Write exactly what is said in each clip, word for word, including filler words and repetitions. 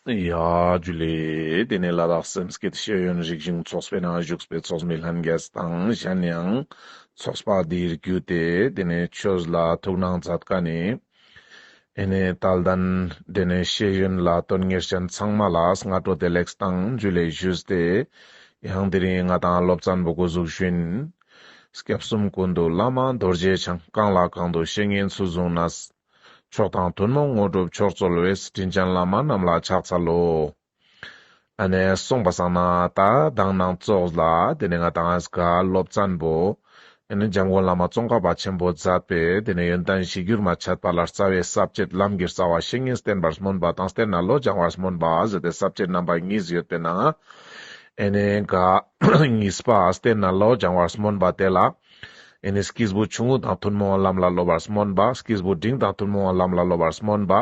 ཡ་ཇུ་ལེ། དེ་ནས་ལ་དྭགས་སེམས་བསྐྱེད་ཤེས་ཡོན་རིག་གཞུང་ཚོགས་པའི་ནང་བཞུགས་པའི་ཚོགས་མི་ལྷན་རྒྱས་དང་གཞན་ཡང་ཚོགས་པ་འདིའི་བརྒྱུད་དེ་དེ་ནས་ཆོས་ལ་ཐུགས་སྣང་མཛད་མཁན་ནི་ཨེ་ནས་དད་ལྡན་དེ་ནས་ཤེས་ཡོན་ལ་དོན་གཉེར་ཅན་ཚང་མ་ལ་སྔ་དྲོ་བདེ་ལེགས་དང་ཇུ་ལེ་ཞུས་ཏེ། ཡང་དེ་རིང་ང་དང་སློབ་ཚན་པོ་འགོ་འཛུགས་ཞུ་ཡིན། སྐྱབས་གསུམ་ཀུན་འདུས་བླ་མ་རྡོ་རྗེ་འཆང་། གང་ལ་གང་འདུལ་བཤེས་གཉེན་ཚུལ་བཟུང་ནས། མཆོག་དང་ཐུན་མོང་དངོས་གྲུབ་མཆོག་སྩོལ་བའི། དྲིན་ཅན་བླ་མ་རྣམས་ལ་ཕྱག་འཚལ་ལོ། ཨ་ནེ་གསུངས་པ་སང་ན་ད་མདང་ནང་ཙོགས་ལ་དེ་ནས་ང་དང་ཨ་སྒ་སློབ་ཚན་པོ་ཨེ་ནས་འཇམ་མགོན་བླ་མ་ཙོང་ཁ་པ་ཆེན་པོ་མཛད་པའི་དེ་ནས་ཡོན་ཏན་གཞིར་གྱུར་མ་ཆད་པ་ལ་རྩ་བའི་ས་བཅད་ལམ་གྱི་རྩ་བ་བཤེས་གཉེན་བསྟེན་པར་སྨོན་པ་དང་བསྟེན་ནས་བློ་སྦྱང་བར་སྨོན་པ་ཟེར་ཏེ་ས་བཅད་རྣམ་པ་གཉིས་ཡོད་པའི་ནང་ཨེ་ནས་ག་གཉིས་པ་བསྟེན་ནས་བློ་སྦྱང་བར་སྨོན་པ་དེ་ལ། ཨེ་ནི་སྐྱེས་བུ་ཆུང་ངུ་དང་ཐུན་མོང་བའི་ལམ་ལ་སློབ་པར་སྨོན་པ། སྐྱེས་བུ་འབྲིང་དང་ཐུན་མོང་བའི་ལམ་ལ་སློབ་པར་སྨོན་པ།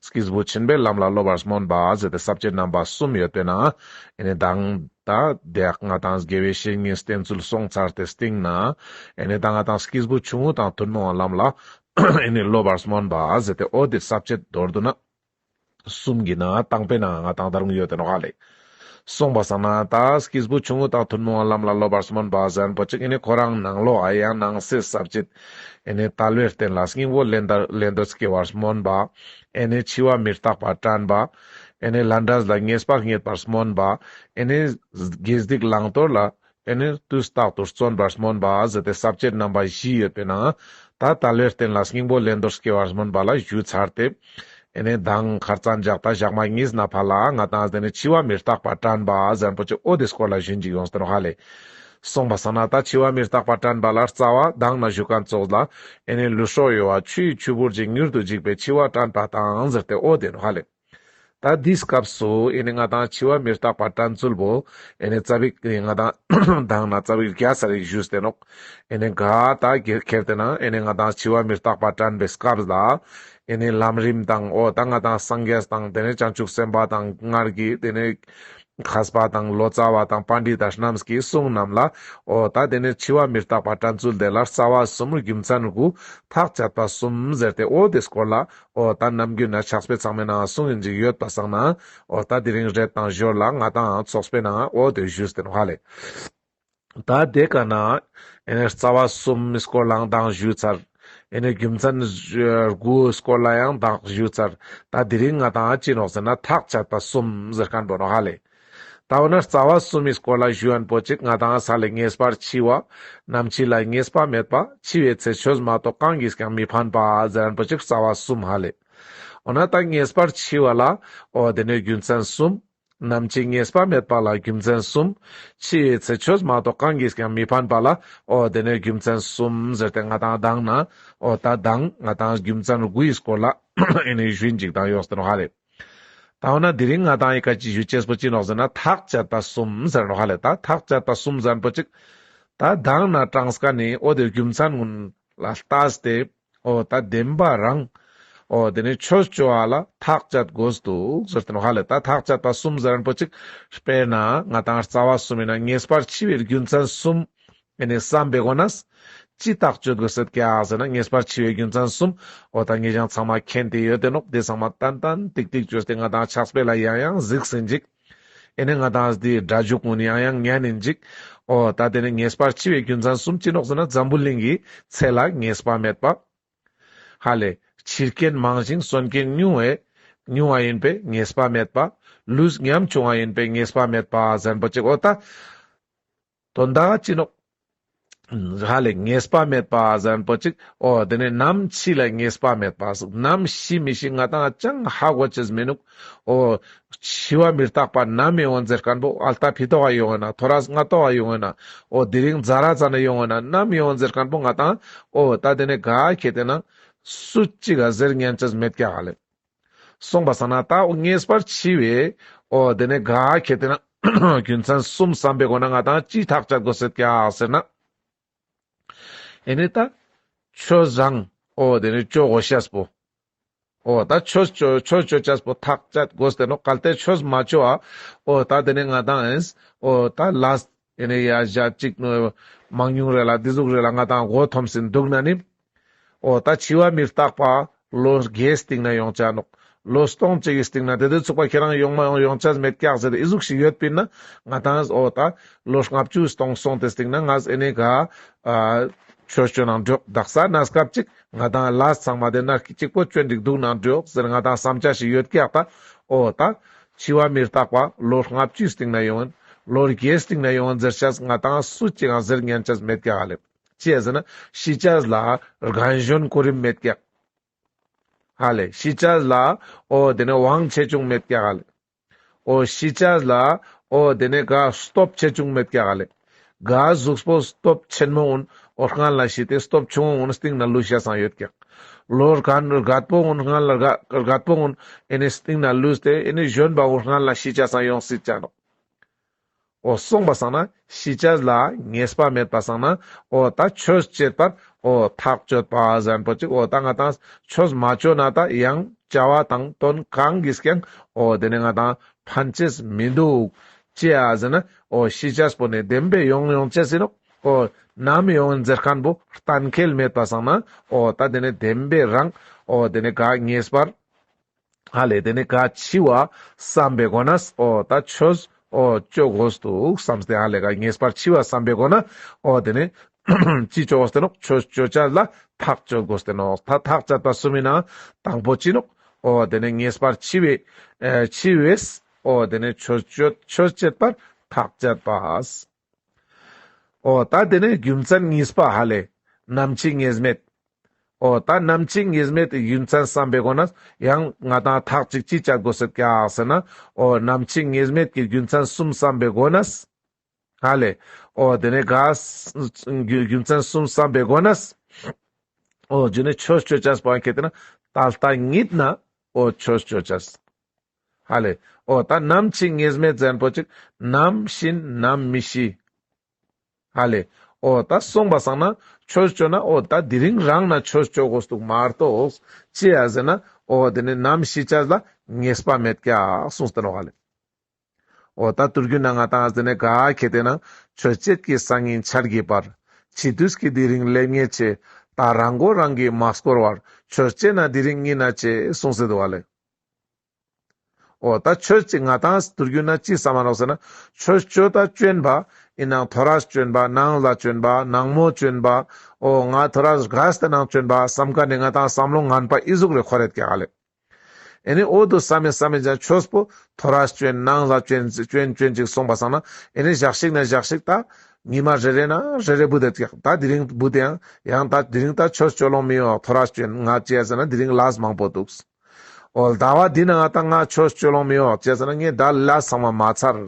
སྐྱེས་བུ་ཆེན་པོའི་ལམ་ལ་སློབ་པར་སྨོན་པ་ཟེར་ཏེ་ས་བཅད་རྣམ་པ་གསུམ་ཡོད་པའི་ནང་ཨེ་ནི་མདང་ད་དེ་ང་དང་དགེ་བའི་བཤེས་གཉེན་བསྟེན་ཚུལ་སོང་ཚར་ཏེ་སྟིང་ནེ་ཨེ་ནི་ད་ང་དང་སྐྱེས་བུ་ཆུང་ངུ་དང་ཐུན་མོང་བའི་ལམ་ལ་ཨེ་ནི་སློབ་པར་སྨོན་པ་ཟེར་ཏེ་འོ་དེ་ས་བཅད་མདོར་བསྡུ་ན། གསུམ་གྱི་ནང་དང་པོའི་ནང་ང་དང་ད་རུང་ཡོད་དེ་ནོག་ཧ་ལེ། གསུངས་པ་སང་ན་ད་སྐྱེས་བུ་ཆུང་ངུ་དང་ཐུན་མོང་བའི་ལམ་ལ་སློབ་པར་སྨོན་པ་ཟེར་མཁན་པོ་ཅིག་ཨེ་ནི་ཁོ་རང་ནང་ལོགས་ཨ་ཡང་ནང་གསེས་ས་བཅད་ཨེ་ནི་དལ་བའི་རྟེན་ལ་སྙིང་པོ་ལེན་ད་ལེན་འདོད་སྐྱེ་བར་སྨོན་པ། ཨེ་ནི་འཆི་བ་མི་རྟག་པ་དྲན་པ། ཨེ་ནི་ལས་འབྲས་ལ་ངེས་པ་རྙེད་པར་སྨོན་པ། ཨེ་ནི་དགེ་སྡིག་བླང་དོར་ལ་ཨེ་ནི་དུས་རྟག་ཏུ་བརྩོན་པར་སྨོན་པ་ཟེར་ཏེ་ས་བཅད་རྣམ་པ་བཞི་ཡོད་པའི་ནང་ད་དལ་བའི་རྟེན་ལ་སྙིང་པོ་ལེན་འདོད་སྐྱེ་བར་སྨོན་པ་ལ་ཞུ་ཚར་ཏེ། ཨེ་ནི་མདང་ཁར་ཙན་ཞག་ད་ཞག་མ་གཉིས་ནེ་ཕར་ལ་ང་དང་དེ་ནི་འཆི་བ་མི་རྟག་པ་དྲན་པ་ཟེར་མཁན་པོ་ཅིག་འོ་དེ་སྐོར་ལ་ཞུན་ཅིག་ཡོངས་ཏེ་ནོག་ཧ་ལེ། གསུངས་པ་སང་ན་ད་འཆི་བ་མི་རྟག་པ་དྲན་པ་ལ་རྩ་བ་མདང་ནེ་ཞུ་མཁན་ཙོགས་ལ་ཨེ་ནི་ལུས་སྲོག་གཡོ་བ་ཆུ་ཡི་ཆུ་བུར་གྱི་མྱུར་དུ་འཇིག་པའི་འཆི་བ་དྲན་པ་དང་ཟེར་ཏེ་འོ་དེ་ནོག་ཧ་ལེ། ད་འདིའི་སྐབས་སུ་ཨེ་ནི་ང་དང་འཆི་བ་མི་རྟག་པ་དྲན་ཚུལ་བོ་ཨེ་ནི་ཙ་པིག་ང་དང་མདང་ནེ་ཙ་པིག་རྒྱས་ས་རིག་ཞུས་ཏེ་ནོག་ཨེ་ནི་ག་ད་ཁྱེར་ཏེ་ན་ཨེ་ནི་ང་དང་འཆི་བ་མི་རྟག་པ་དྲན་པའི་སྐབས་ལ་ཨེ་ནི་ལམ་རིམ་དང་འོ་ད་ང་དང་སངས་རྒྱས་དང་དེ་ནས་བྱང་ཆུབ་སེམས་དཔའ་དང་སྔར་གྱི་དེ་ནས་མཁས་པ་དང་ལོ་ཙཱ་བ་དང་པཎྜི་ཏ་རྣམས་ཀྱི་གསུང་རྣམས་ལ་འོ་ད་དེ་ནས་འཆི་བ་མི་རྟག་པ་དྲན་ཚུལ་དེ་ལ་རྩ་བ་གསུམ་རྒྱུ་མཚན་དགུ་ཐག་བཅད་པ་གསུམ་ཟེར་ཏེ་འོ་དེ་སྐོར་ལ་འོ་ད་ནམ་རྒྱུན་ན་ཕྱག་དཔེ་ཚང་མའི་ནང་གསུང་ཡིན་ཅིག་ཡོད་པ་སང་ན་འོ་ད་དེ་རིང་རེད་དང་ཞོར་ལ་ང་དང་ཚོགས་པའི་ནང་འོ་དེ་ཞུས་ཏེ་ནོག་ཧ་ལེ། ད་དེ་ཀ་ན་ཨེ་ནི་རྩ་བ་གསུམ་མི་སྐོར་ལའང་དང་ཞུས་ཚར། ཨེ་ནི་རྒྱུ་མཚན་དགུའི་སྐོར་ལ་ཡང་དང་ཞུས་ཚར། ད་དེ་རིང་ང་དང་ཅི་ནོག་ཟེར་ན་ཐག་བཅད་པ་གསུམ་ཟེར་མཁན་པོ་ནོག་ཧ་ལེ། ད་འོ་ན་རྩ་བ་གསུམ་མི་སྐོར་ལ་ཞུ་མཁན་པོ་ཅིག་ང་དང་ས་ལེ་ངེས་པར་འཆི་བ། ནམ་འཆི་ལ་ངེས་པ་མེད་པ། འཆི་བའི་ཚེ་ཆོས་མ་གཏོགས་གང་གིས་ཀྱང་མི་ཕན་པ་ཟེར་མཁན་པོ་ཅིག་རྩ་བ་གསུམ་ཧ་ལེ། འོ་ན་ད་ངེས་པར་འཆི་བ་ལ་འོ་དེ་ནས་རྒྱུ་མཚན་གསུམ། ནམ་འཆི་ངེས་པ་མེད་པ་ལ་རྒྱུ་མཚན་གསུམ། འཆི་བའི་ཚེ་ཆོས་མ་གཏོགས་གང་གིས་ཀྱང་མི་ཕན་པ་ལ་འོ་དེ་ནས་རྒྱུ་མཚན་གསུམ་ཟེར་ཏེ་ང་དང་མདང་ནེ་འོ་ད་མདང་ང་དང་རྒྱུ་མཚན་དགུའི་སྐོར་ལ་ཨེ་ནི་ཞུན་ཅིག་དང་ཡོངས་ཏེ་ནོག་ཧ་ལེ། ད་འོ་ན་དེ་རིང་ང་དང་ཨི་ཀ་ཅི་ཞུ་ཅེས་པོ་ཅི་ནོག་ཟེར་ན་ཐག་བཅད་པ་གསུམ་ཟེར་ནོག་ཧ་ལེ། ད་ཐག་བཅད་པ་གསུམ་ཟེར་མཁན་པོ་ཅིག་ད་མདང་ནེ་དྲངས་མཁན་ནི་འོ་དེ་རྒྱུ་མཚན་ཀུན་ལ་ལྟས་ཏེ། འོ་ད་བདེན་པ་རང་། འོ་དེ་ནས་ཆོས་ཅོ་བ་ལ་ཐག་བཅད་དགོས་འདུག་ཟེར་ཏེ་ནོག་ཧ་ལེ། ད་ཐག་བཅད་པ་གསུམ་ཟེར་མཁན་པོ་ཅིག་དཔེར་ན་ང་དང་རྩ་བ་གསུམ་ཡིན་ན་ངེས་པར་འཆི་བའི་རྒྱུ་མཚན་གསུམ་ཨེ་ནི་བསམ་པའི་སྒོ་ནས་ཅི་ཐག་གཅོད་དགོས་ཟེར་ཀྱག་ཟེར་ན་ངེས་པར་འཆི་བའི་རྒྱུ་མཚན་གསུམ་འོ་ད་ངེད་ཅག་ཚང་མ་མཁྱེན་ཏེ་ཡོད་དེ་ནོག་དེ་ཚང་མ་ཏན་ཏན་ཏིག་ཏིག་ཅོས་ཏེ་ང་དང་ཕྱག་དཔེ་ལ་ཡང་ཡང་གཟིགས་ཟིན་ཅིག་ཨེ་ནི་ང་དང་དེ་སྒྲ་འཇུག་ཀུན་ཡང་ཡང་ཉན་ཡིན་ཅིག་འོ་ད་དེ་ནི་ངེས་པར་འཆི་བའི་རྒྱུ་མཚན་གསུམ་ཅི་ནོག་ཟེར་ན་འཛམ་བུ་གླིང་གི་ཚེ་ལ་ངེས་པ་མེད་པ། ཧ་ལེ། འཆི་རྐྱེན་མང་ཞིང་གསོན་རྐྱེན་ཉུང་བས་ཉུང་བ་ཡིན་པས་ངེས་པ་མེད་པ། ལུས་ཉམ་ཆུང་བ་ཡིན་པས་ངེས་པ་མེད་པ་ཟེར་མཁན་པོ་ཅིག་འོ་ད། དོན་དག་ཅི་ནོག་ཧ་ལེ་ངེས་པ་མེད་པ་ཟེར་མཁན་པོ་ཅིག་འོ་དེ་ནས་ནམ་འཆི་ལ་ངེས་པ་མེད་པ། ནམ་ཤི་མི་ཤི་ང་དང་ཅང་ཧ་གོ་ཅེས་མི་ནུག་འོ། འཆི་བ་མི་རྟག་པ་ནམ་ཡོང་ངིན་ཟེར་མཁན་པོ་ཨལ་ཏ་ཕི་ཏོག་ག་ཡོང་ངིན་ན་ཐོ་རས་སྔ་ཏོག་ག་ཡོང་ངིན་ན་འོ་དེ་རིང་ཛ་ར་ཙ་ན་ཡོང་ངིན་ན་ནམ་ཡོང་ངིན་ཟེར་མཁན་པོ་ང་དང་འོ་ད་དེ་ནས་ག་ཁེ་ཏེ་ན་སུ་ཅིག་ག་ཟེར་ཉན་ཅེས་མེད་ཀྱག་ཧ་ལེ། སོང་པ་སང་ན་ད་འོ་ངེས་པར་འཆི་བའི་འོ་དེ་ནས་ག་ཁེ་ཏེ་ན་རྒྱུ་མཚན་གསུམ་བསམ་པའི་སྒོ་ནས་ང་དང་ཅི་ཐག་བཅད་དགོས་ཟེར་ཀྱག་ཟེར་ན། ཨེ་ནི་ད་ཆོས་རང་འོ་དེ་ནི་ཅོ་དགོས་ཤེས་པོ། འོ་ད་ཆོས་ཅོ་ཆོས་ཅོ་ཅེས་པོ་ཐག་བཅད་དགོས་ཏེ་ནོག་གལ་ཏེ་ཆོས་མ་ཅོ་བ་འོ་ད་དེ་ནི་ང་དང་ཨེ་འོ་ད་ལས་ཨེ་ནི་ཡ་ཞག་གཅིག་ནོ་མང་ཉུང་རེ་ལ་འདི་ཟུག་རེ་ལ་ང་དང་མགོ་འཐོམས་སེ་འདུག་ན་ནི། འོ་ད་འཆི་བ་མི་རྟག་པ་ལོ་བརྒྱའི་སྟིང་ན་ཡོང་ཆ་ནོག་ལོ་སྟོང་ཅིག་གི་སྟིང་ན་དེ་དུས་ཚུག་པ་ཁྱེད་རང་ཡོང་མ་ཡོང་ཡོང་ཆ་མེད་ཀྱག་ཟེར་ཏེ་ཨི་ཟུག་ཞིག་ཡོད་པིན་ན་ང་དང་འོ་ད་ལོ་ལྔ་བཅུ་སྟོང་སོང་སྟེ་སྟིང་ན་ང་ཨེ་ནེ་ག་ཨ་ཆོས་ཅོ་ནང་འགྲོག་དག་ས་ན་སྐབས་ཅིག་ང་དང་ལས་ཚང་མ་དེ་ན་གཅིག་པོ་ཅོན་ཅིག་འདུག་ནང་འགྲོག་ཟེར་ང་དང་བསམ་ཆ་ཞིག་ཡོད་ཀྱག་ད། འོ་ད་འཆི་བ་མི་རྟག་པ་ལོ་ལྔ་བཅུའི་སྟིང་ན་ཡོང་ཡིན། ལོ་བརྒྱའི་སྟིང་ན་ཡོང་ཡིན་ཟེར་ཆ་ང་དང་སུ་གཅིག་ཡང་ཟེར་ཉན་ཆ་མེད་ཀྱག་ཧ་ལེ། ཅི་ཡ་ཟེར་ན་ཤི་ཆ་ལ་རྒན་གཞོན་གོ་རིམ་མེད་ཀྱག་ཧ་ལེ། ཤི་ཆ་ལ་འོ་དེ་ནས་དབང་ཆེ་ཆུང་མེད་ཀྱག་ཧ་ལེ། འོ་ཤི་ཆ་ལ་འོ་དེ་ནས་ག་སྟོབས་ཆེ་ཆུང་མེད་ཀྱག་ཧ་ལེ། ག་གཟུགས་པོ་སྟོབས་ཆེན་མོ་འོན་འོ་སྔན་ལ་ཤི་སྟེ་སྟོབས་ཆུང་འོན་སྟིང་ན་ལུས་ཤ་སང་ཡོད་ཀྱག་ལོ་རྒན་རྒད་པོ་འོན་སྔན་ལ་རྒད་རྒད་པོ་འོན་ཨེ་ནི་སྟིང་ན་ལུས་ཏེ་ཨེ་ནི་གཞོན་པ་འོན་སྔན་ལ་ཤི་ཆ་སང་ཡོང་སྲིད་ཆ་ནོག་འོ་སོང་པ་སང་ན་ཤི་ཆ་ལ་ངེས་པ་མེད་པ་སང་ན་འོ་ད་ཆོས་བྱེད་པར་འོ་ཐག་གཅོད་པ་ཟེར་པོ་ཅིག་འོ་ད་ང་དང་ཆོས་མ་བཅོ་ན་ད་ཡང་བྱ་བ་དང་དོན་གང་གིས་ཀྱང་འོ་དེ་ནས་ང་དང་ཕན་ཆེས་མི་འདུག་ཅི་ཡ་ཟེར་ན་འོ་ཤི་ཆ་པོ་ནི་བདེན་པའི་ཡོང་ཡོང་ཆེས་ཡིན་ནོག་འོ་ནམ་ཡོང་ཡིན་ཟེར་མཁན་པོ་གཏན་འཁེལ་མེད་པ་སང་ན་འོ་ད་དེ་ནས་བདེན་པའི་རང་འོ་དེ་ནས་ག་ངེས་པར་ཧ་ལེ་དེ་ནས་ག་འཆི་བ་བསམ་པའི་སྒོ་ནས་འོ་ད་ཆོས་འོ་བཅོ་དགོས་འདུག་བསམ་སྟེ་ཧ་ལེ་ག་ངེས་པར་འཆི་བ་བསམ་པའི་སྒོ་ནས་འོ་དེ་ནས་ཅི་བཅོ་དགོས་ཏེ་ནོག་ཆོས་བཅོ་ཆ་ལ་ཐག་གཅོད་དགོས་ཏེ་ནོག་ད་ཐག་བཅད་པ་གསུམ་ཡིན་ན་དང་པོ་ཅི་ནོག་འོ་དེ་ནས་ངེས་པར་འཆི་བའི་ཨེ་འཆི་བས་འོ་དེ་ནས་ཆོས་བཅོ་ཆོས་བྱེད་པར་ཐག་བཅད་པ། འོ་ད་དེ་ནས་རྒྱུ་མཚན་གཉིས་པ་ཧ་ལེ་ནམ་འཆི་ངེས་མེད། འོ་ད་ནམ་འཆི་ངེས་མེད་ཀྱི་རྒྱུ་མཚན་བསམ་པའི་སྒོ་ནས་ཡང་ང་དང་ཐག་ཅིག་ཅི་བཅད་དགོས་ཟེར་ཀྱག་ཟེར་ན། འོ་ནམ་འཆི་ངེས་མེད་ཀྱི་རྒྱུ་མཚན་གསུམ་བསམ་པའི་སྒོ་ནས། ཧ་ལེ། འོ་དེ་ནས་ག་རྒྱུ་རྒྱུ་མཚན་གསུམ་བསམ་པའི་སྒོ་ནས། འོ་རྒྱུ་ནི་ཆོས་བཅོ་ཆ་སྤང་ཁེ་ཏེ་ན་ད་ལྟ་ཉིད་ན་འོ་ཆོས་བཅོ་ཆ། ཧ་ལེ། འོ་ད་ནམ་འཆི་ངེས་མེད་ཟེར་པོ་ཅིག་ནམ་ཤི་ནམ་མི་ཤི། ཧ་ལེ། འོ་ད་སོང་པ་སང་ན་ཆོས་བཅོ་ན་འོ་ད་དེ་རིང་རང་ན་ཆོས་བཅོ་དགོས་འདུག་མ་གཏོགས་ཅི་ཡ་ཟེར་ན་འོ་དེ་ནི་ནམ་ཤི་ཆ་ལ་ངེས་པ་མེད་ཀྱག་གསུངས་ཏེ་ནོག་ཧ་ལེ། འོ་ད་དུར་རྒྱུད་ན་ང་དང་ཟེར་ནས་ག་ཁེ་ཏེ་ན་ཆོས་བྱེད་ཀྱི་སང་ཉིན་འཆར་གྱི་བར། འཆི་དུས་ཀྱི་དེ་རིང་སླེབས་ངེས་ཆེ། ད་རང་མགོ་རང་གིས་མ་སྐོར་བར། ཆོས་བྱེད་ན་དེ་རིང་ཉིན་ན་ཆེ་གསུངས་ཏེ་འདུག་ཧ་ལེ། འོ་ད་ཆོས་ཅིག་ང་དང་དུར་རྒྱུད་ན་ཅི་བསམ་མ་ནོག་ཟེར་ན་ཆོས་བཅོ་ད་བཅོན་པ་ཡིན་ནང་ཐོ་རས་བཅོན་པ་ནངས་ལ་བཅོན་པ་ནངས་མོ་བཅོན་པ་འོ་ང་ཐོ་རས་ག་སྟེ་ནང་བཅོན་པ་བསམ་མཁན་ནི་ང་དང་བསམ་བློ་ངན་པ་ཨི་ཟུག་རེ་འཁོར་རེད་ཀྱག་ཧ་ལེ། ཨེ་ནི་འོ་དུ་བསམ་མེད་བསམ་མེད་ཅང་ཆོས་པོ་ཐོ་རས་བཅོན་ནངས་ལ་བཅོན་བཅོན་བཅོན་ཅིག་སོང་པ་སང་ན་ཨེ་ནི་ཞག་ཞིག་ན་ཞག་ཞིག་ད་ཉི་མ་རེ་རེ་ན་རེ་རེ་བུད་དེ་ཀྱག་ད་དེ་རིང་བུད་དེ་ཡང་ཡང་ད་དེ་རིང་ད་ཆོས་བཅོ་ལོང་མི་ཡོང་ཐོ་རས་བཅོན་ང་ཅི་ཡ་ཟེར་ན་དེ་རིང་ལས་མང་པོ་འདུག་འོ་ཟླ་བ་འདི་ན་ང་ད་ང་ཆོས་བཅོ་ལོང་མི་ཡོང་ཅི་ཟེར་ན་ངས་ད་ལས་ཚང་མ་མ་ཚར།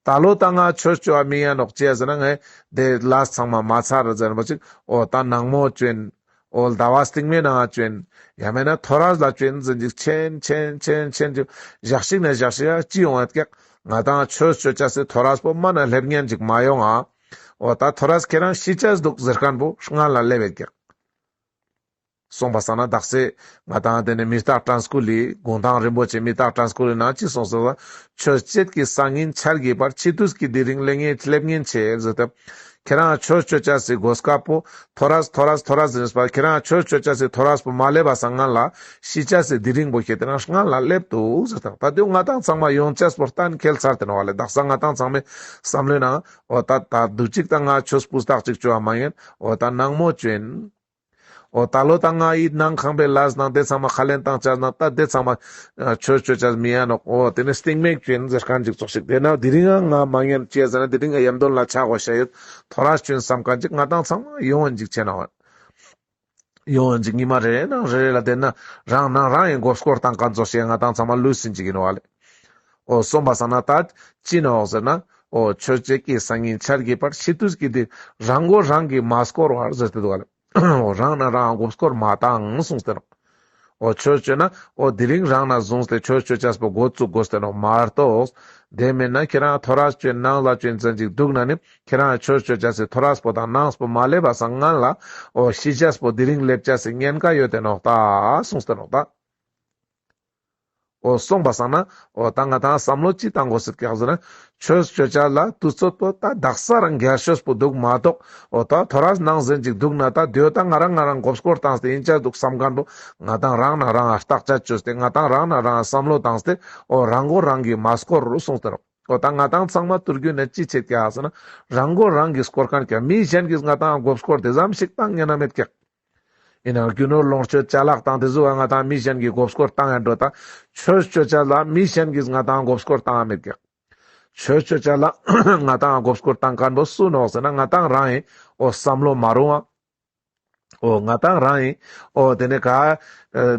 ད་ལོ་ད་ང་ཆོས་བཅོ་བ་མི་ཡ་ནོག་ཅི་ཟེར་ན་ངས་དེ་ལས་ཚང་མ་མ་ཚར་ཟེར་བ་ཅིག་འོ་ད་ནངས་མོ་བཅོན། འོ་ཟླ་བ་སྟིང་མའི་ནང་བཅོན། ཡང་མེད་ན་ཐོ་རས་ལ་བཅོན་ཟེར་ཅིག་ཆེན་ཆེན་ཆེན་ཆེན་ཅིག་ཞག་ཞིག་ན་ཞག་ཞིག་ཡ་ཅི་ཡོང་ཡ་ཀྱག་ང་ད་ང་ཆོས་བཅོ་ཆ་སི་ཐོ་རས་པོ་མ་ན་སླེབས་ཉན་ཅིག་མ་ཡོང་ང་། འོ་ད་ཐོ་རས་ཁྱེད་རང་ཤི་ཆ་འདུག་ཟེར་མཁན་པོ་སྔ་ལ་སླེབས་ཡ་ཀྱག་སོང་པ་སང་ན་དག་ས་ང་དང་དེ་ནས་མི་རྟག་དྲན་སྐུལ་ལི་གུང་ཐང་རིན་པོ་ཆེ་མི་རྟག་དྲན་སྐུལ་ལི་ནང་ཅི་གསུངས་སོང་ཟེར་ན་ཆོས་བྱེད་ཀྱི་སང་ཉིན་འཆར་གྱི་བར། འཆི་དུས་ཀྱི་དེ་རིང་སླེབས་ངེས་སླེབས་ངེས་ཆེ་ཟེར་ཏེ། ཁྱེད་རང་ཆོས་བཅོ་ཆ་སི་གོ་སྐབས་པོ་ཐོ་རས་ཐོ་རས་ཐོ་རས་ཟེར་ནས་པ་ཁྱེད་རང་ཆོས་བཅོ་ཆ་སི་ཐོ་རས་པོ་མ་སླེབས་པ་སང་སྔ་ལ་ཤི་ཆ་སི་དེ་རིང་པོ་ཁྱེད་དེ་རང་སྔ་ལ་སླེབས་འདུག་ཟེར་ཏེ། ད་དུང་ང་དང་ཚང་མ་ཡོང་ཆ་སི་པོ་གཏན་འཁེལ་ཚར་ཏེ་ནོག་ཧ་ལེ། དག་ས་ང་དང་ཚང་མའི་བསམ་བློའི་ནང་འོ་ད་ད་དུ་ཅིག་ད་ང་ཆོས་སྤུས་དག་ཅིག་བཅོ་བ་མ་ཡིན་འོ་ད་ནངས་མོ་བཅོན། འོ་ད་ལོ་ད་ང་ཡི་ནང་ཁང་པའི་ལས་ནང་དེ་ཚང་མ་ཁ་ལེན་བཏང་ཆ་ནང་ད་དེ་ཚང་མ་ཆོས་བཅོ་ཆ་མི་ཡ་ནོག་འོ་དེ་ནས་སྟིང་མེད་བཅོན་ཟེར་མཁན་ཅིག་ཙོགས་ཤིག་དེ་ན་དེ་རིང་ང་མ་ཉན་ཅི་ཡ་ཟེར་ན་དེ་རིང་ང་ཡམ་དོན་ལ་ཆ་དགོས་ཤ་ཡོད་ཐོ་རས་བཅོན་བསམ་མཁན་ཅིག་ང་དང་ཚང་མ་ཡོང་ཅིག་ཆེ་ན་འོ་ཡོང་ཅིག་ཉི་མ་རེ་རེ་ནང་རེ་རེ་ལ་དེ་ན་རང་ནང་རང་ཡི་མགོ་སྐོར་བཏང་མཁན་ཙོགས་ཤིག་ང་དང་ཚང་མ་ལུས་ཟིན་ཅིག་ཡིན་ནོག་ཧ་ལེ། འོ་སོང་པ་སང་ན་ད་ཅི་ནོག་ཟེར་ན་འོ་ཆོས་བྱེད་ཀྱི་སང་ཉིན་འཆར་གྱི་བར། འཆི་དུས་ཀྱི་དེ་རང་མགོ་རང་གིས་མ་སྐོར་བར་ཟེར་ཏེ་འདུག་ཧ་ལེ། འོ་རང་ན་རང་མགོ་སྐོར་མ་བཏང་གསུངས་ཏེ་ནོག་འོ་ཆོས་བཅོ་ན་འོ་དེ་རིང་རང་ན་བཟུང་སྟེ་ཆོས་བཅོ་ཆ་སི་པོ་འགོ་བཙུགས་དགོས་ཏེ་ནོག་མ་གཏོགས། དེ་མེད་ན་ཁྱེད་རང་ཐོ་རས་བཅོན་ནངས་ལ་བཅོན་ཟེར་ཅིག་འདུག་ན་ནི་ཁྱེད་རང་ཆོས་བཅོ་ཆ་སི་ཐོ་རས་པོ་དང་ནངས་པོ་མ་སླེབས་པ་སང་སྔ་ལ་འོ་ཤི་ཆ་སི་པོ་དེ་རིང་སླེབས་ཆ་སི་ཉེན་ཁ་ཡོད་དེ་ནོག་ད་གསུངས་ཏེ་ནོག་ད། འོ་སོང་པ་སང་ན་འོ་ད་ང་ཏང་བསམ་བློ་ཅི་བཏང་དགོས་སེད་ཀྱག་ཟེར་ན། ཆོས་ཅོ་ཅེས་ལ་དུས་ཚོད་པོ་ད་དག་ས་རང་རྒྱལ་ཤོས་པོ་འདུག་མ་གཏོགས། འོ་ད་ཐོ་རས་ནང་ཟེར་ཅིག་འདུག་ན་ད་དེའོ་ད་ང་རང་ང་རང་མགོ་སྐོར་བཏང་སྟེ་ཡིན་ཆ་འདུག་བསམ་མཁན་པོ་ང་ཏང་རང་ན་རང་ང་བརྟག་དཔྱད་ཅོས་ཏེ་ང་ཏང་རང་ན་རང་ང་བསམ་བློ་བཏང་སྟེ་འོ་རང་མགོ་རང་གིས་མ་སྐོར་རུ་སོང་སྟེ་རོགས། འོ་ད་ང་ཏང་ཚང་མ་ཐུར་རྒྱུད་ནས་ཅི་བྱེད་ཀྱག་ཟེར་ན། རང་མགོ་རང་གིས་སྐོར་མཁན་ཀྱག། མི་གཞན་གྱིས་ང་ཏང་མགོ་སྐོར་དེ་ཙམ་ཞིག་བཏང་ཉན་ན་མེད་ཀྱག། ཡིན་ནའང་རྒྱུ་ནོར་ལོངས་སྤྱོད་ཅ་ལག་དང་དེ་ཟུག་ང་ཏང་མི་གཞན་གྱིས་མགོ་སྐོར་བཏང་ཡ་འགྲོ་ད། ཆོས་ཅོ་ཅེས་ལ་མི་གཞན་གྱིས་ང་ཏང་མགོ་སྐོར་བཏང་ཡ་མེད་ཀྱག། ཆོས་ཅོ་ཅེས་ལ་ང་ཏང་མགོ་སྐོར་བཏང་མཁན་པོ་སུ་ནོག་ཟེར་ན་ང་ཏང་རང་ཡིན། འོ་བསམ་བློ་མ་རུང་བ། འོ་ང་ཏང་རང་ཡིན། འོ་དེ་ནས་ག་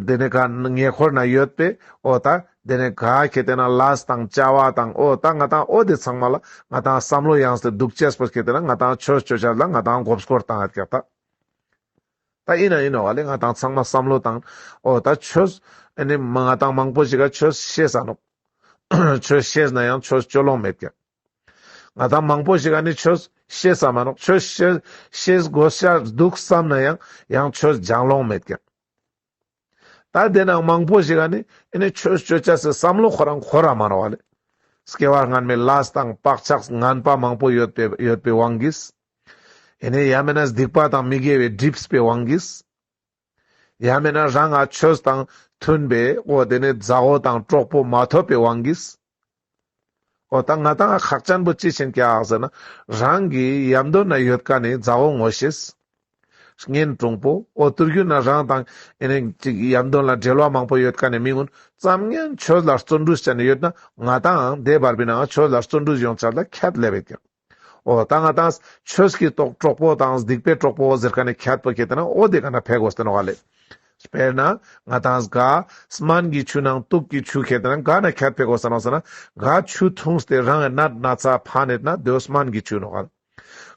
དེ་ནས་ག་ཉེ་འཁོར་ན་ཡོད་པས། འོ་ད་དེ་ནས་ག་ཁེ་དེ་ན་ལས་དང་བྱ་བ་དང་འོ་ད་ང་ཏང་འོ་དེ་ཚང་མ་ལ་ང་ཏང་བསམ་བློ་ཡངས་ཏེ་འདུག་ཅེས་པོ་ཁེ་དེ་ན་ང་ཏང་ཆོས་ཅོ་ཅེས་ལ་ང་ཏང་མགོ་སྐོར་བཏང་ཡོད་ཀྱག་ད། ད་ཡིན་ན་ཡིན་ནོག་ལེ། ང་ཏང་ཚང་མ་བསམ་བློ་བཏང་། འོ་ད་ཆོས་ཨ་ནི་ང་ཏང་མང་པོ་ཞིག་ག་ཆོས་ཤེས་ས་ནོག། ཆོས་ཤེས་ན་ཡང་ཆོས་ཅོ་ལོང་མེད་ཀྱག། ང་ཏང་མང་པོ་ཞིག་ག་ནི་ཆོས་ཤེས་ས་མ་ནོག། ཆོས་ཤེས་ཤེས་དགོས་ཤ་འདུག་བསམ་ན་ཡང་ཡང་ཆོས་སྦྱང་ལོང་མེད་ཀྱག། ད་དེ་ནང་མང་པོ་ཞིག་ག་ནི་ཨེ་ནི་ཆོས་ཅོ་ཅེས་སི་བསམ་བློ་ཁོ་རང་འཁོར་ར་མ་ནོག་ལེ། སྐྱེ་བ་སྔན་མའི་ལས་དང་བག་ཆགས་ངན་པ་མང་པོ་ཡོད་པའི་ཡོད་པའི་དབང་གིས། ཨེ་ནི་ཡང་མིན་ན་སྡིག་པ་དང་མི་དགེ་བའི་སྒྲིབ་པའི་དབང་གིས། ཡང་མིན་ན་རང་ང་ཆོས་དང་མཐུན་པའི་འོ་དེ་ནས་མཛའ་བོ་དང་གྲོགས་པོ་མ་ཐོབ་པའི་དབང་གིས། འོ་ད་ང་ཏང་ཁག་ཅན་པོ་ཅི་ཕྱིན་ཀྱག་ཟེར་ན། རང་གི་ཡམ་དོ་ན་ཡོད་མཁན་ནི་མཛའ་བོ་ངོ་ཤེས། གཉེན་དྲུང་པོ། འོ་ཐུར་རྒྱུད་ན་རང་དང་ཨེ་ནི་ཅིག་ཡམ་དོ་ན་འབྲེལ་བ་མང་པོ་ཡོད་མཁན་ནི་མི་ངུན་ཙམ་ངན་ཆོས་ལ་བརྩོན་འགྲུས་བྱས་ནས་ཡོད་ན་ང་ཏང་དེ་བར་པའི་ནང་ཆོས་ལ་བརྩོན་འགྲུས་ཡོང་ཆ་ལ་ཁྱད་ལེབ་ཡོད་ཀྱག། འོ་ད་ང་ཏང་ཆོས་ཀྱི་གྲོགས་པོ་དང་སྡིག་པའི་གྲོགས་པོ་ཟེར་མཁན་ནི་ཁྱད་པོ་ཁེ་དེ་ན་འོ་དེ་ག་ན་ཕེ་དགོས་ཏེ་ནོག་ལེ། དཔེར་ན་ང་ཏང་ག་སྨན་གྱི་ཆུ་ནང་དུག་གི་ཆུ་ཁེ་དེ་ན་ག་ན་ཁྱད་ཕེ་དགོས་ས་ནོག་ཟེར་ན། ག་ཆུ་འཐུངས་ཏེ་རང་ནད་ན་ཚ་ཕན་ཡོད་ན་དེའོ་སྨན་གྱི་ཆུ་ནོག་ལེ།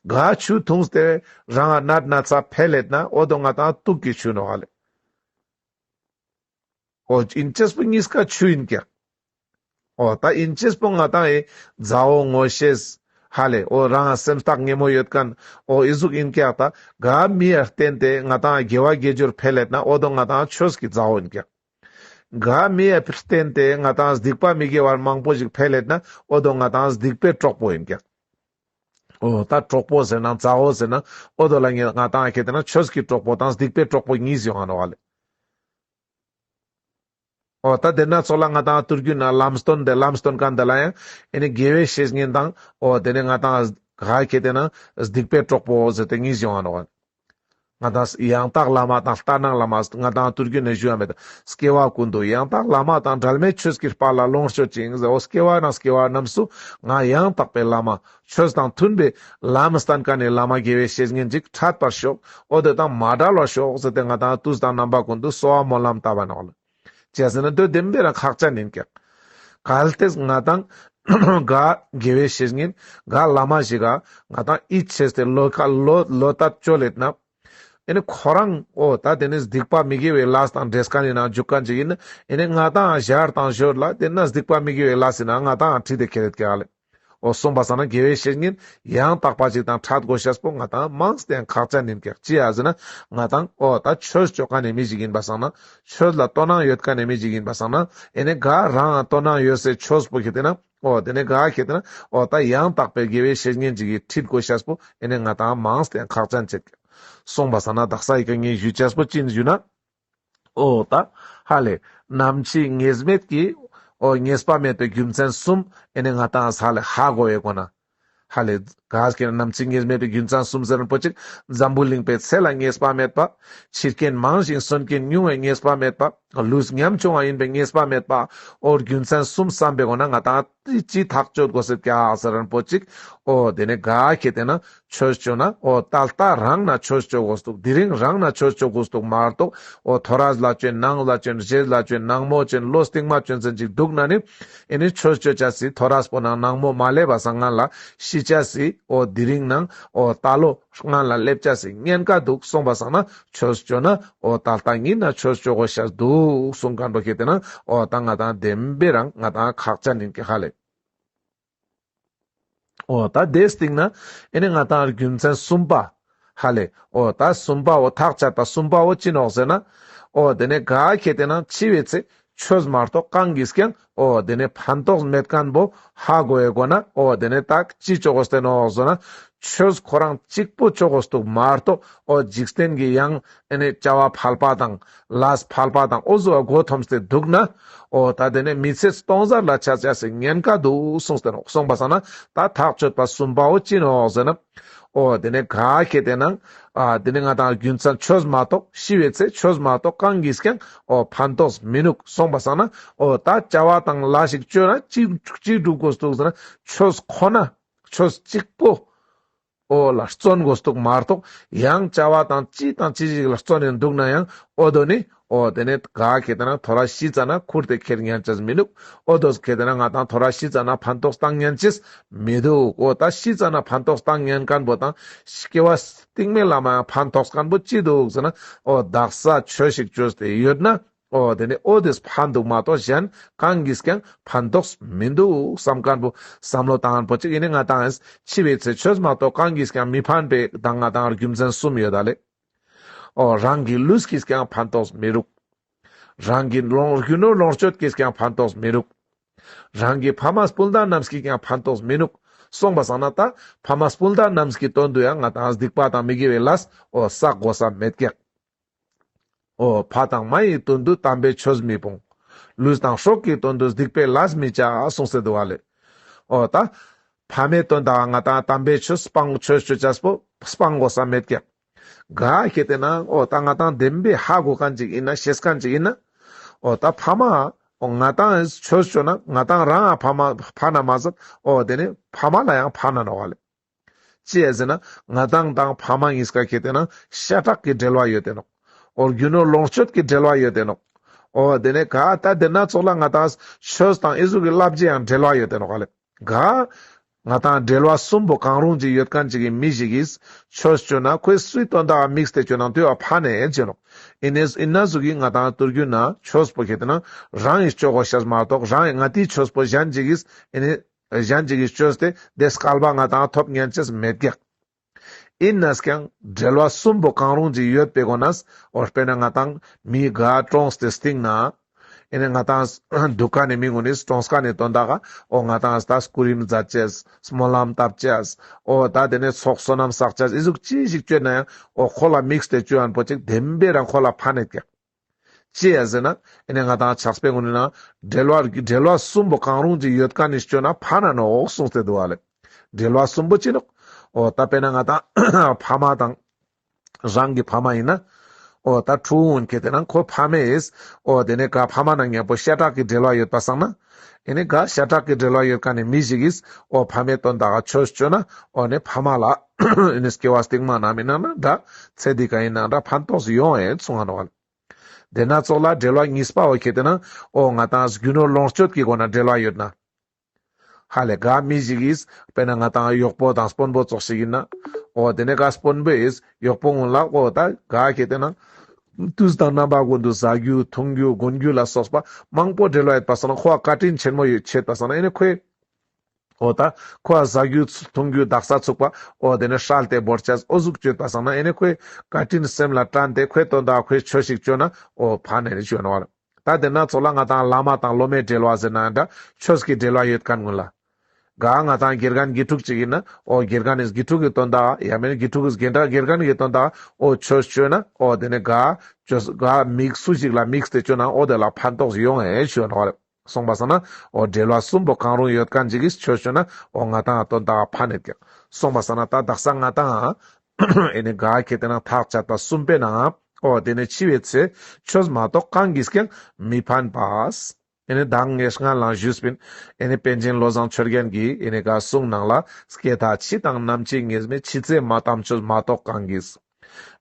ག་ཆུ་འཐུངས་ཏེ་རང་ནད་ན་ཚ་འཕེལ་ཡོད་ན་འོ་དོ་ང་ཏང་དུག་གི་ཆུ་ནོག་ལེ། འོ་ཨིན་ཅེས་པོ་གཉིས་ཀ་ཆུ་ཨིན་ཀྱག། འོ་ད་ཨིན་ཅེས་པོ་ང་ཏང་ཨེ་མཛའ་བོ་ངོ་ཤེས་ཧ་ལེ། འོ་རང་སེམས་ཐག་ཉེ་མོ་ཡོད་མཁན་འོ་ཨི་ཟུག་ཨིན་ཀྱག་ད། ག་མི་ཡ་བརྟེན་ཏེ་ང་ཏང་དགེ་བ་དགེ་སྦྱོར་འཕེལ་ཡོད་ན་འོ་དོ་ང་ཏང་ཆོས་ཀྱི་མཛའ་བོ་ཨིན་ཀྱག། ག་མི་ཡ་བརྟེན་ཏེ་ང་ཏང་སྡིག་པ་མི་དགེ་བ་མང་པོ་ཞིག་འཕེལ་ཡོད་ན་འོ་དོ་ང་ཏང་སྡིག་པའི་གྲོགས་པོ་ཨིན་ཀྱག། འོ་ད་གྲོགས་པོ་ཟེར་ན་མཛའ་བོ་ཟེར་ན་འོ་དོ་ལ་ང་ཏང་ཁེ་དེ་ན་ཆོས་ཀྱི་གྲོགས་པོ་དང་སྡིག་པའི་གྲོགས་པོ་གཉིས་ཡོང་ང་ནོག་ལེ། འོ་ད་དེ་ན་ཚོགས་ལ་ང་ཏང་ཐུར་རྒྱུད་ན་ལམ་སྟོན་དེ་ལམ་སྟོན་མཁན་དེ་ལ་ཡང་ཨེ་ནི་དགེ་བའི་བཤེས་གཉེན་དང་འོ་དེ་ནས་ང་ཏང་ག་ཁེ་དེ་ན་སྡིག་པའི་གྲོགས་པོ་ཟེར་ཏེ་གཉིས་ཡོང་ང་ནོག། ང་ཏང་ཡང་དག་བླ་མ་དང་ལྟར་སྣང་བླ་མ་ང་ཏང་ཐུར་རྒྱུད་ནས་ཞུ་ཡ་མེད། སྐྱེ་བ་ཀུན་ཏུ་ཡང་དག་བླ་མ་དང་འབྲལ་མེད་ཆོས་ཀྱི་དཔལ་ལ་ལོངས་སྤྱོད་ཅིང་ཟེར། འོ་སྐྱེ་བ་ན་སྐྱེ་བ་རྣམས་སུ་ང་ཡང་དག་པའི་བླ་མ་ཆོས་དང་མཐུན་པའི་ལམ་སྟན་མཁན་ནི་བླ་མ་དགེ་བའི་བཤེས་གཉེན་ཅིག་འཕྲད་པར་ཤོག། འོ་དེ་དང་མ་བྲལ་བར་ཤོག་ཟེར་ཏེ་ང་ཏང་དུས་དང་རྣམ་པ་ཀུན་ཏུ་གསོལ་བ་སྨོན་ལམ་བཏབ་པ་ནོག་ལེ། ཅི་ཟེར་ན་དེ་བདེན་པའི་རང་ཁག་ཅན་ཨིན་ཀྱག། གལ་ཏེ་ང་ཏང་ག་དགེ་བའི་བཤེས་གཉེན་ག་བླ་མ་ཞིག་ག་ང་ཏང་ཡིད་ཆེས་ཏེ་བློ་ཁ་བློ་བློ་ལྟ་བཅོལ་ཡོད་ན། ཨེ་ནི་ཁོ་རང་འོ་ད་དེ་ནི་སྡིག་པ་མི་དགེ་བའི་ལས་དང་འདྲེས་མཁན་ཡིན་ན་འཇུག་མཁན་ཅིག་ཡིན་ན་ཨེ་ནི་ང་ཏང་ཞར་དང་ཞོར་ལ་དེ་ན་སྡིག་པ་མི་དགེ་བའི་ལས་ཡིན་ན་ང་ཏང་ཁྲིད་དེ་ཁྱེར་ཡོད་ཀྱག་ལེ། འོ་སོང་པ་སང་ན་དགེ་བའི་བཤེས་གཉེན་ཡང་དག་པ་ཅིག་དང་འཕྲད་དགོས་ཤེས་པོ་ང་ཏང་མང་སྟེ་ཁག་ཅན་ཡིན་ཀྱག། ཅི་ཡ་ཟེར་ན་ང་ཏང་འོ་ད་ཆོས་ཅོ་མཁན་ནི་མི་ཞིག་ཡིན་པ་སང་ན་ཆོས་ལ་དོ་སྣང་ཡོད་མཁན་ནི་མི་ཞིག་ཡིན་པ་སང་ན་ཨེ་ནི་ག་རང་དོ་སྣང་ཡོད་སའི་ཆོས་པོ་ཁེ་དེ་ན་འོ་དེ་ནས་ག་ཁེ་དེ་ན་འོ་ད་ཡང་དག་པའི་དགེ་བའི་བཤེས་གཉེན་ཅིག་གི་ཁྲིད་དགོས་ཤེས་པོ་ཨེ་ནི་ང་ཏང་མང་སྟེ་ཁག་ཅན་ཅིག། སོང་པ་སང་ན་དག་ས་ཡི་ག་ངས་ཞུ་ཅེས་པོ་ཅི་ཨིན་ཞུ་ན། འོ་ད་ཧ་ལེ་ནམ་འཆི་ངེས་མེད་ཀྱི་འོ་ངེས་པ་མེད་པའི་རྒྱུ་མཚན་གསུམ་ཨེ་ནི་ང་ཏང་ཧ་ལེ་ཧ་གོ་བའི་སྒོ་ན། ཧ་ལེ་ག་ཁེ་ན་ནམ་འཆི་ངེས་མེད་པའི་རྒྱུ་མཚན་གསུམ་ཟེར་མཁན་པོ་ཅིག། འཛམ་བུ་གླིང་པའི་ཚེ་ལ་ངེས་པ་མེད་པ། འཆི་རྐྱེན་མང་ཞིང་གསོན་རྐྱེན་ཉུང་བའི་ངེས་པ་མེད་པ། ལུས་ཉམ་ཆུང་བ་ཡིན་པའི་ངེས་པ་མེད་པ། འོ་རྒྱུ་མཚན་གསུམ་བསམ་པའི་སྒོ་ན་ང་ཏང་ཅི་ཐག་གཅོད་དགོས་སེད་ཀྱག་ཟེར་མཁན་པོ་ཅིག། འོ་དེ་ནས་ག་ཁེ་དེ་ན་ཆོས་ཅོ་ན་འོ་ད་ལྟ་རང་ན་ཆོས་ཅོ་དགོས་འདུག། དེ་རིང་རང་ན་ཆོས་ཅོ་དགོས་འདུག་མ་གཏོགས་འོ་ཐོ་རས་ལ་ཅོན་ནངས་ལ་ཅོན་རྗེས་ལ་ཅོན་ནངས་མོ་ཅོན་ལོ་སྟིང་མ་ཅོན་ཚན་ཅིག་འདུག་ན་ནི་ཨེ་ནི་ཆོས་ཅོ་ཅེས་སི་ཐོ་རས་པོ་ནང་ནངས་མོ་མ་སླེབས་པ་སང་སྔན་ལ་ཤི་ཅེས་སི་འོ་དེ་རིང་ནང་འོ་ད་ལོ་སྔན་ལ་སླེབས་ཅེས་སི་ཉེན་ཁ་འདུག། སོང་པ་སང་ན་ཆོས་ཅོ་ན་འོ་ད་ལྟ་ཉིད་ན་ཆོས་ཅོ་དགོས་ཤེས་འདུག་གསུང་མཁན་པོ་ཁེ་དེ་ན་འོ་ད་ང་ཏང་བདེན་པའི་རང་ང་ཏང་ཁག་ཅན་ཡིན་ཀྱག་ཧ་ལེ། འོ་ད་དེའི་སྟེང་ན་ཨེ་ནི་ང་ཏང་རྒྱུ་མཚན་གསུམ་པ་ཧ་ལེ། འོ་ད་གསུམ་པ་འོ་ཐག་བཅད་པ་གསུམ་པ་འོ་ཅི་ནོག་ཟེར་ན། འོ་དེ་ནས་ག་ཁེ་དེ་ན་འཆི་བའི་ཚེ་ ཆོས་མ་གཏོགས་གང་གིས་ཀྱང་འོ་དེ་ནས་ཕན་ཐོགས་མེད་མཁན་པོ་ཧ་གོ་ཡེ་གོ་ན་འོ་དེ་ནས་ད་ཅི་ཅོ་གོས་ཏེ་ནོག་ཟེར་ན། ཆོས་ཁོ་རང་གཅིག་པོ་ཅོ་གོས་འདུག་མ་གཏོགས་འོ་འཇིག་རྟེན་གྱི་ཡང་ཨེ་ནས་བྱ་བ་ཕལ་པ་དང་ལས་ཕལ་པ་དང་འོ་ཟུག་ག་མགོ་འཐོམས་ཏེ་འདུག་ན། འོ་ད་དེ་ནས་མི་ཚེ་སྟོང་ཟད་ལ་ཆ་ཆ་སེ་ཉེན་ཁ་འདུག་གསུངས་ཏེ་ནོག། གསུངས་པ་སང་ན་ད་ཐག་ཆོད་པ་གསུམ་པ་བོ་ཅི་ནོག་ཟེར་ན། འོ་དེ་ནས་ག་ཁེ་ཏེ་ན་ཨ་དེ་ནས་ང་དང་རྒྱུ་མཚན་ཆོས་མ་གཏོགས་ཤི་བའི་ཚེ་ཆོས་མ་གཏོགས་གང་གིས་ཀྱང་འོ་ཕན་ཐོགས་མི་ནུག། གསུངས་པ་སང་ན་འོ་ད་བྱ་བ་དང་ལས་ཤིག་ཅོ་ན་ཅི་ཅི་འགྲུབ་གོས་འདུག་ཟེར་ན། ཆོས་ཁོ་ན་ཆོས་གཅིག་པོ་འོ་ལ་བརྩོན་གོས་འདུག་མ་གཏོགས་ཡང་བྱ་བ་དང་ཅི་དང་ཅི་ཞིག་ལ་བརྩོན་ནས་འདུག་ན་ཡང་འོ་དོ་ནི་འོ་དེ་ནས་ག་ཁེ་ཏེ་ན་ཐོ་རས་ཤི་ཙ་ན་ཁུར་ཏེ་ཁྱེར་ཉན་ཅེས་མི་ནུག། འོ་དོ་ཁེ་ཏེ་ན་ང་དང་ཐོ་རས་ཤི་ཙ་ན་ཕན་ཐོགས་བཏང་ཉན་ཅེས་མི་འདུག། འོ་ད་ཤི་ཙ་ན་ཕན་ཐོགས་བཏང་ཉན་མཁན་པོ་དང་སྐྱེ་བ་སྟིང་མའི་ལམ་ཡང་ཕན་ཐོགས་མཁན་པོ་ཅི་འདུག་ཟེར་ན། འོ་དག་ས་ཆོས་ཤིག་ཅོས་ཏེ་ཡོད་ན། འོ་དེ་ནས་འོ་དེས་ཕན་འདུག་མ་གཏོགས་གཞན་གང་གིས་ཀྱང་ཕན་ཐོགས་མི་འདུག་བསམ་མཁན་པོ་བསམ་བློ་བཏང་མཁན་པོ་ཅིག་ཡིན་ན་ང་དང་ཡིན། འཆི་བའི་ཚེ་ཆོས་མ་གཏོགས་གང་གིས་ཀྱང་མི་ཕན་པའི་དང་ང་དང་རྒྱུ་མཚན་གསུམ་ཡོད་ད་ལེ། འོ་རང་གི་ལུས་ཀྱིས་ཀྱང་ཕན་ཐོགས་མི་རུག། རང་གི་ལོངས་རྒྱུ་ནོར་ལོངས་སྤྱོད་ཀྱིས་ཀྱང་ཕན་ཐོགས་མི་རུག། རང་གི་ཕ་མ་སྤུན་ཟླ་རྣམས་ཀྱིས་ཀྱང་ཕན་ཐོགས་མི་ནུག། གསུངས་པ་སང་ན་ད་ཕ་མ་སྤུན་ཟླ་རྣམས་ཀྱི་དོན་དུ་ཡང་ང་དང་སྡིག་པ་དང་མི་དགེ་བའི་ལས་འོ་བསགས་དགོས་ས་མེད་ཀྱག། འོ་ཕ་དང་མ་ཡི་དོན་དུ་དམ་པའི་ཆོས་མི་སྤོང་། ལུས་དང་སྲོག་གི་དོན་དུ་སྡིག་པའི་ལས་མི་བྱ་གསུངས་ཏེ་འདུག་པ་ལེ། འོ་ད་ཕ་མའི་དོན་དག་ང་དང་དམ་པའི་ཆོས་སྤང་ཆོས་ཅོ་ཅེས་པོ་སྤང་དགོས་ས་མེད་ཀྱག། ག་ཁེ་ཏེ་ན་འོ་ད་ང་དང་བདེན་པའི་ཧ་གོ་མཁན་ཅིག་ཡིན་ན་ཤེས་མཁན་ཅིག་ཡིན་ན། འོ་ད་ཕ་མ་འོ་ང་དང་ཆོས་ཅོ་ན་ང་དང་རང་ང་ཕ་མ་ཕ་ན་མ་ཟད་འོ་དེ་ནས་ཕ་མ་ལ་ཡང་ཕ་ན་ནོག་པ་ལེ། ཅི་ཡ་ཟེར་ན་ང་དང་དང་ཕ་མ་གཉིས་ཀ་ཁེ་ཏེ་ན་ཤ་ཁྲག་གི་འབྲེལ་བ་ཡོད་དེ་ནོག། འོ་རྒྱུ་ནོར་ལོངས་སྤྱོད་ཀྱི་འབྲེལ་བ་ཡོད་དེ་ནོག། འོ་དེ་ནས་ག་ད་དེ་ན་ཙོགས་ལ་ང་དང་ཆོས་དང་ཨི་ཟུག་གི་བསླབ་བྱའི་ཡང་འབྲེལ་བ་ཡོད་དེ་ནོག་ལེ། ག་ང་དང་འབྲེལ་བ་གསུམ་པོ་གང་རུང་ཅིག་ཡོད་མཁན་ཅིག་གི་མི་ཞིག་གིས་ཆོས་ཅོ་ན་ཁོའི་སུའི་དོན་དག་དམིགས་ཏེ་ཅོ་ན་དེ་བ་ཕན་ནེ་ཅོ་ནོག། ཡིན་ནས་ཡིན་ན་ཟུག་གི་ང་དང་ཐུར་རྒྱུ་ན་ཆོས་པོ་ཁེ་ཏེ་ན་རང་གིས་ཅོ་དགོས་ཤེས་མ་གཏོགས་རང་གི་ང་དེའི་ཆོས་པོ་གཞན་ཅིག་གིས་ཨེ་ནི་གཞན་ཅིག་གིས་ཅོས་ཏེ་དེ་སྐལ་པ་ང་དང་ཐོབ་ཉན་ཅེས་མེད་ཀྱག། ཡིན་ནས་ཀྱང་འབྲེལ་བ་གསུམ་པོ་གང་རུང་ཅིག་ཡོད་པའི་སྒོ་ནས་འོ་དཔེར་ན་ང་དང་མི་ག་གྲོངས་ཏེ་སྟིང་ན་ཨེ་ནི་ང་དང་འདུག་མཁན་ནི་མི་ངོ་ནི་གྲོངས་མཁན་ནི་དོན་དག་ག་འོ་ང་དང་ད་སྐུ་རིམ་མཛད་ཅེས་སྨོན་ལམ་བཏབ་ཅེས་འོ་ད་དེ་ནས་ཚོགས་བསོད་ནམས་བསགས་ཅེས་ཨི་ཟུག་ཅི་ཞིག་ཅོས་ན་ཡང་འོ་ཁོ་ལ་དམིགས་ཏེ་ཅོ་མཁན་པོ་ཅིག་བདེན་པའི་རང་ཁོ་ལ་ཕན་ནེ་ཀྱག། ཅི་ཡ་ཟེར་ན་ཨེ་ནི་ང་དང་ཕྱག་དཔེ་ངོ་ནི་ན་འབྲེལ་བ་འབྲེལ་བ་གསུམ་པོ་གང་རུང་ཅིག་ཡོད་མཁན་ནི་ཅོ་ན་ཕན་ན་ནོག་གསུངས་ཏེ་འདུག་པ་ལེ། འབྲེལ་བ་གསུམ་པོ་ཅི་ནོག། འོ་ད་དཔེར་ན་ང་དང་ཕ་མ་དང་རང་གི་ཕ་མ་ཡིན་ན། འོ་ད་ཕྲུ་གུ་ཁེ་ཏེ་ན་ཁོ་ཕ་མས་འོ་དེ་ནས་ག་ཕ་མ་ནང་མཉམ་པོ་ཤ་ཁྲག་གི་འབྲེལ་བ་ཡོད་པ་སང་ན། ཨེ་ནི་ག་ཤ་ཁྲག་གི་འབྲེལ་བ་ཡོད་མཁན་ནི་མི་ཞིག་གིས་འོ་ཕ་མའི་དོན་དག་ག་ཆོས་ཅོ་ན་འོ་ནི་ཕ་མ་ལ་ཨེ་ནི་སྐྱེ་བ་སྟིང་མ་ན་མི་ན་ན་འདྲ་ཚེ་འདི་ག་ཡིན་ན་འདྲ་ཕན་ཐོགས་ཡོང་ཨེ་གསུང་ང་ནོག་པ་ལེ། དེ་ན་ཙོགས་ལ་འབྲེལ་བ་གཉིས་པ་འོ་ཁེ་ཏེ་ན་འོ་ང་དང་རྒྱུ་ནོར་ལོངས་སྤྱོད་ཀྱི་སྒོ་ན་འབྲེལ་བ་ཡོད་ན། ཧ་ལེ་ག་མི་ཞིག་གིས་དཔེར་ན་ང་དང་གཡོག་པོ་དང་དཔོན་པོ་ཙོགས་ཤིག་ཡིན་ན། འོ་དེ་ནས་ག་དཔོན་པོས་གཡོག་པོ་ངོ་ལ་འོ་ད་ག་ཁེ་ཏེ་ན་དུས་དང་རྣམ་པ་ཀུན་ཏུ་ཟ་རྒྱུ་འཐུང་རྒྱུ་གོན་རྒྱུ་ལ་སོགས་པ་མང་པོ་འབྲེལ་བ་ཡོད་པ་སང་ན་ཁོ་བ་བཀའ་དྲིན་ཆེན་མོ་ཡོད་ཆེད་པ་སང་ན་ཨེ་ནི་ཁོས། འོ་ད་ཁོ་བ་ཟ་རྒྱུ་འཐུང་རྒྱུ་དག་ས་ཚུགས་པ་འོ་དེ་ནས་ཧྲལ་ཏེ་བོར་ཅེས་འོ་ཟུག་ཅོས་པ་སང་ན་ཨེ་ནི་ཁོའི་བཀའ་དྲིན་སེམས་ལ་དྲན་ཏེ་ཁོའི་དོན་དག་ཁོའི་ཆོས་ཤིག་ཅོ་ན་འོ་ཕན་ནེ་ཅོ་ནོག་པ་ལེ། ད་དེ་ན་ཙོགས་ལ་ང་དང་བླ་མ་དང་སློབ་མའི་འབྲེལ་བ་ཟེར་ན་འདྲ་ཆོས་ཀྱི་འབྲེལ་བ་ཡོད་མཁན་ཀུན་ལ། ག་ང་དང་དགེ་རྒན་དགེ་ཕྲུག་ཅིག་ཡིན་ན་འོ་དགེ་རྒན་ནི་དགེ་ཕྲུག་གི་དོན་དག་ཡང་མིན་དགེ་ཕྲུག་གི་དགེ་འདྲ་དགེ་རྒན་གྱི་དོན་དག་འོ་ཆོས་ཅོས་ན་འོ་དེ་ནས་ག་ཆོས་ག་མིག་སུ་ཞིག་ལ་དམིགས་ཏེ་ཅོ་ན་འོ་དེ་ལ་ཕན་ཐོགས་ཡོང་ཨེ་ཅོ་ནོག་པ་ལེ། གསུངས་པ་སང་ན་འོ་འབྲེལ་བ་གསུམ་པོ་གང་རུང་ཡོད་མཁན་ཅིག་གིས་ཆོས་ཅོས་ན་འོ་ང་དང་དོན་དག་ཕན་ནེ་ཀྱག། གསུངས་པ་སང་ན་ད་དག་ས་ང་དང་ཨེ་ནི་ག་ཁེ་ཏེ་ན་ཐག་བཅད་པ་གསུམ་པའི་ནང་འོ་དེ་ནས་འཆི་བའི་ཚེ་ཆོས་མ་གཏོགས་གང་གིས་ཀྱང་མི་ཕན་པ། ཨེ་ནི་མདང་ངས་སྔ་ལ་ཞུས་པིན། ཨེ་ནི་པཎ་ཆེན་བློ་བཟང་ཆོས་རྒྱན་གྱིས་ཨེ་ནི་ག་གསུང་ནང་ལ་སྐྱེ་མཐའ་འཆི་དང་ནམ་འཆི་ངེས་མེད། འཆི་ཚེ་མ་དམ་ཆོས་མ་གཏོགས་གང་གིས།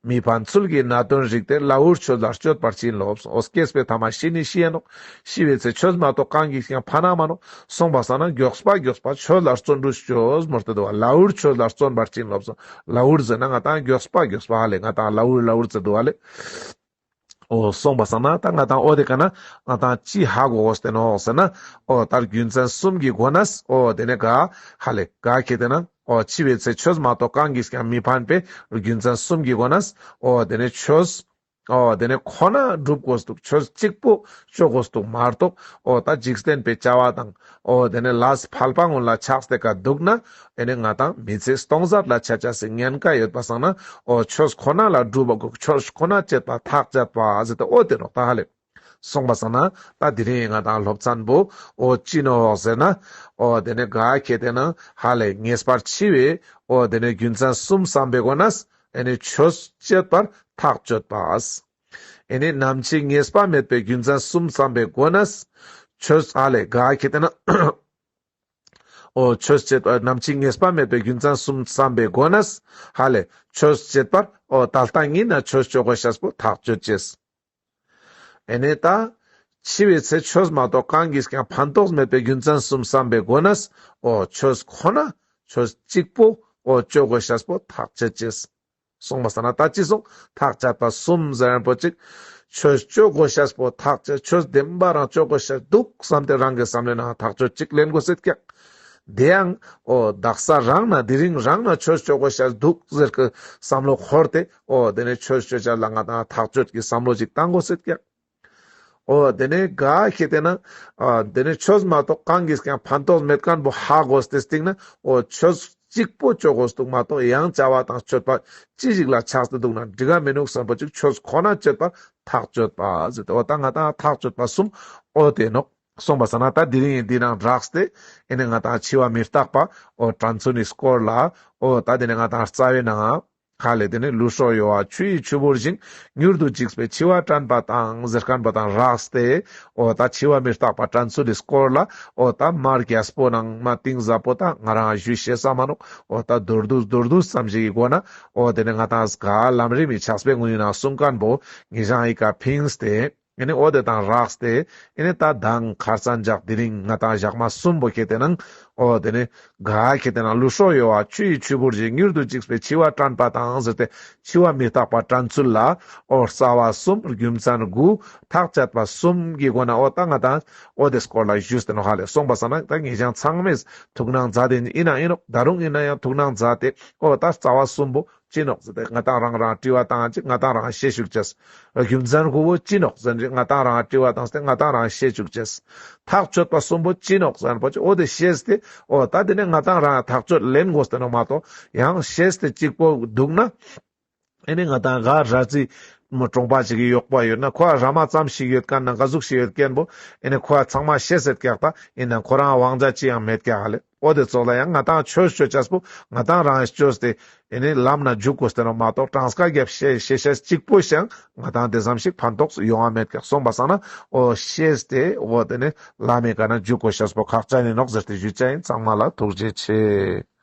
མི་ཕན་ཚུལ་གྱི་གནད་དོན་རིག་སྟེ། ལ་འུར་ཆོས་ལ་སྤྱོད་པར་བྱིན་རློབས། འོ་སྐྱེས་པའི་ཐ་མ་ཤི་ནི་ཤི་ཡ་ནོག། ཤི་བའི་ཚེ་ཆོས་མ་གཏོགས་གང་གིས་ཀྱང་ཕན་ན་མ་ནོག། གསུངས་པ་སང་ན་མགྱོགས་པ་མགྱོགས་པ་ཆོས་ལ་བརྩོན་འགྲུས་ཅོས་མོལ་ཏེ་འདུག་པ། ལ་འུར་ཆོས་ལ་བརྩོན་པར་བྱིན་རློབས། ལ་འུར་ཟེར་ན་ང་དང་མགྱོགས་པ་མགྱོགས་པ་ཧ་ལེ་ང་དང་ལ་འུར་ལ་འུར་ཟེར་འདུག་པ་ལེ། འོ་གསུངས་པ་སང་ན་ད་ང་དང་འོ་དེ་ཀ་ན་ང་དང་ཅི་ཧ་གོ་གོས་ཏེ་ནོག་ཟེར་ན། འོ་ད་རྒྱུ་མཚན་གསུམ་གྱི་སྒོ་ནས་འོ་དེ་ནས་ག་ཧ་ལེ་ག་ཁེ་ཏེ་ན་འོ་འཆི་བའི་ཚེ་ཆོས་མ་གཏོགས་གང་གིས་ཀྱང་མི་ཕན་པའི་རྒྱུ་མཚན་གསུམ་གྱི་སྒོ་ནས་འོ་དེ་ནས་ཆོས་ འོ་དེ་ནས་ཁོ་ན་སྒྲུབ་དགོས་འདུག་ཆོས་གཅིག་པོ་ཅོ་དགོས་འདུག་མ་གཏོགས། འོ་ད་འཇིག་རྟེན་པའི་བྱ་བ་དང་། འོ་དེ་ནས་ལས་ཕལ་པ་ངོ་ལ་ཆགས་ཏེ་ཀ་འདུག་ན། ཨེ་ནས་ང་དང་མི་ཚེ་སྟོང་ཟད་ལ་ཆ་ཆ་སི་ཉེན་ཁ་ཡོད་པ་སང་ན། འོ་ཆོས་ཁོ་ན་ལ་སྒྲུབ་པ་དགོས། ཆོས་ཁོ་ན་སྤྱད་པ་ཐག་བཅད་པ་ཟེར་ཏེ་འོ་དེ་ནོག་ད་ཧ་ལེ། སོང་པ་སང་ན་ད་དེ་རིང་ང་དང་སློབ་ཚན་པོ་འོ་ཅི་ནོག་ཟེར་ན། འོ་དེ་ནས་ག་ཁེ་ཏེ་ན་ཧ་ལེ་ངེས་པར་འཆི་བའི་འོ་དེ་ནས་རྒྱུ་མཚན་གསུམ་བསམ་པའི་སྒོ་ནས། ཨེ་ནས་ཆོས་སྤྱད་པར་ཐག་གཅོད་པ། ཨེ་ནས་ནམ་འཆི་ངེས་པ་མེད་པའི་རྒྱུ་མཚན་གསུམ་བསམ་པའི་སྒོ་ནས། ཆོས་ཧ་ལེ་ག་ཁེ་ཏེ་ན། འོ་ཆོས་སྤྱད་པ་ནམ་འཆི་ངེས་པ་མེད་པའི་རྒྱུ་མཚན་གསུམ་བསམ་པའི་སྒོ་ནས། ཧ་ལེ་ཆོས་སྤྱད་པར་འོ་ད་ལྟ་ཉིད་ན་ཆོས་ཅོ་དགོས་ཤེས་པོ་ཐག་གཅོད་ཅེས། ཨེ་ནས་ད་འཆི་བའི་ཚེ་ཆོས་མ་གཏོགས་གང་གིས་ཀྱང་ཕན་ཐོགས་མེད་པའི་རྒྱུ་མཚན་གསུམ་བསམ་པའི་སྒོ་ནས། འོ་ཆོས་ཁོ་ན་ཆོས་གཅིག་པོ་འོ་ཅོ་དགོས་ཤེས་པོ་ཐག་གཅོད་ཅེས། སོང་པ་སང་ན་ད་ཅི་སོང་། ཐག་བཅད་པ་གསུམ་ཟེར་མཁན་པོ་ཅིག་ཆོས་ཅོ་དགོས་ཤེས་པོ་ཐག་བཅད། ཆོས་བདེན་པ་རང་ཅོ་དགོས་ཤེས་འདུག་བསམ་སྟེ་རང་གི་བསམ་བློའི་ནང་ཐག་གཅོད་ཅིག་ལེན་དགོས་ཟེར་ཀྱག་དེ་ཡང་འོ་དག་ས་རང་ན་དེ་རིང་རང་ན་ཆོས་ཅོ་དགོས་ཤེས་འདུག་ཟེར་གི་བསམ་བློ་འཁོར་ཏེ། འོ་དེ་ནས་ཆོས་ཅོ་ཅེས་ལ་ང་དང་ཐག་གཅོད་ཀྱི་བསམ་བློ་ཅིག་བཏང་དགོས་ཟེར་ཀྱག་འོ་དེ་ནས་ག་ཁེ་ཏེ་ན། ཨ་དེ་ནས་ཆོས་མ་གཏོགས་གང་གིས་ཀྱང་ཕན་ཐོགས་མེད་མཁན་པོ་ཧ་གོ་སྟེ་སྟིང་ན། འོ་ཆོས་གཅིག་པོ་ཅོ་དགོས་འདུག་མ་གཏོགས་ཡང་བྱ་བ་དང་སྤྱོད་པ་ཅི་ཞིག་ལ་ཆགས་ཏེ་འདུག་ན་འགྲིག་ག་མི་ནུག་བསམ་པ་ཅིག་ཆོས་ཁོ་ན་སྤྱད་པར་ཐག་གཅོད་པ་ཟེར་ཏེ། འོ་ད་ང་དང་ཐག་གཅོད་པ་གསུམ་འོ་དེ་ནོག་སོང་པ་སང་ན་ད་དེ་རིང་འདི་ནང་རགས་ཏེ། ཨེ་ནས་ང་དང་འཆི་བ་མི་རྟག་པ་འོ་དྲན་ཚུལ་ནི་སྐོར་ལ། འོ་ད་དེ་ནས་ང་དང་རྩ་བའི་ནང་ཧ་ལེ་དེ་ནས་ལུས་སྲོག་གཡོ་བ་ཆུ་ཡི་ཆུ་བུར་བཞིན། མྱུར་དུ་འཇིག་པའི་འཆི་བ་དྲན་པ་དང་ཟེར་མཁན་པོ་དང་རགས་ཏེ། འོ་ད་འཆི་བ་མི་རྟག་པ་དྲན་ཚུལ་ལི་སྐོར་ལ། འོ་ད་མ་རྒྱས་པོ་ནང་མ་གཏིང་ཟབ་པོ་ད་ང་རང་ཞུ་ཤེས་ས་མ་ནོག་འོ་ད་མདོར་བསྡུས་མདོར་བསྡུས་ཙམ་ཞིག་གི་སྒོ་ན། འོ་དེ་ནས་ང་དང་ག་ལམ་རིམ་མི་ཕྱག་དཔེ་ངོ་ཡིན་ན་གསུང་མཁན་པོ་ངེད་ཅག་ཡི་ཀ་ཕིངས་ཏེ། ཨེ་ནས་འོ་དེ་དང་རགས་ཏེ། ཨེ་ནས་ད་མདང་ཁར་སང་འཇག་དེ་རིང་ང་དང་ཞག་མ་གསུམ་པོ་ཁེ་ཏེ་ན། འོ་དེ་ནས་ག་ཁེ་ཏེ་ན་ལུས་སྲོག་གཡོ་བ་ཆུ་ཡི་ཆུ་བུར་བཞིན། མྱུར་དུ་འཇིག་པའི་འཆི་བ་དྲན་པ་དང་ཟེར་ཏེ། འཆི་བ་མི་རྟག་པ་དྲན་ཚུལ་ལ། འོ་རྩ་བ་གསུམ་རྒྱུ་མཚན་དགུ་ཐག་བཅད་པ་གསུམ་གྱི་སྒོ་ན་འོ་ད་ང་དང་འོ་དེ་སྐོར་ལ་ཞུས་ཏེ་ནོག་ཧ་ལེ། སོང་པ་སང་ན་ད་ངེད་ཅག་ཚང་མས་ཐུགས་སྣང་མཛད་དེ་ཡིན་ན་ཡིན་ནོག་ད་རུང་ཡིན་ན་ཡང་ཐུགས་སྣང་མཛད་དེ། འོ་ད་རྩ་བ་གསུམ་པོ་ཅི་ནོག་ཟེར་ཏེ་ང་དང་རང་རང་དྲི་བ་བཏང་ཅིག་ང་དང་རང་ཤེས་ཅུག་ཅེས། རྒྱུ་མཚན་དགུ་པོ་ཅི་ནོག་ཟེར་ཅིག་ང་དང་རང་དྲི་བ་བཏང་སྟེ་ང་དང་རང་ཤེས་ཅུག་ཅེས། ཐག་གཅོད་པ་གསུམ་པོ་ཅི་ནོག་ཟེར་པོ་ཅིག་འོ་དེ་ཤེས་ཏེ། འོ་ད་དེ་ནས་ང་དང་རང་ཐག་གཅོད་ལེན་དགོས་ཏེ་ནོག་མ་གཏོགས་ཡང་ཤེས་ཏེ་གཅིག་པོ་འདུག་ན། ཨེ་ནས་ང་དང་ག་ར་ཙི་མོ་གྲོང་པ་ཅིག་གི་གཡོག་པོ་ཡོད་ན་ཁོ་ཨ་ར་མ་ཙམ་ཞིག་ཡོད་མཁན་ན་ག་ཟུག་ཞིག་ཡོད་མཁན་པོ། ཨེ་ནས་ཁོ་ཨ་ཚང་མ་ཤེས་ཟེར་ཀྱག་ད་ཡིན་ན་ཁོ་རང་དབང་ཆ་ཅི་ཡང་མེད་ཀྱག་ཧ་ལེ། འོ་དེ་ཙོགས་ལ་ཡང་ང་དང་ཆོས་ཅོ་ཅེས་པོ་ང་དང་རང་ཅོས་ཏེ། ཨེ་ནས་ལམ་ན་འཇུག་དགོས་ཏེ་ནོག་མ་གཏོགས་གྲངས་ཀ་རྒྱབ་ཤེས་ཤེས་ཤེས་གཅིག་པོ་ཞིག་ང་དང་དེ་ཙམ་ཞིག་ཕན་ཐོགས་ཡོང་བ་མེད་ཀྱག་སོང་པ་སང་ན་འོ་ཤེས་ཏེ་འོ་དེ་ནས་ལམ་མི་ཀ་ན་འཇུག་དགོས་ཤེས་པོ་ཁག་ཅན་ཡིན་ནོག་ཟེར་ཏེ་ཞུ་ཅེས་ཡིན། ཚང་མ་ལ་ཐུགས་རྗེ་ཆེ།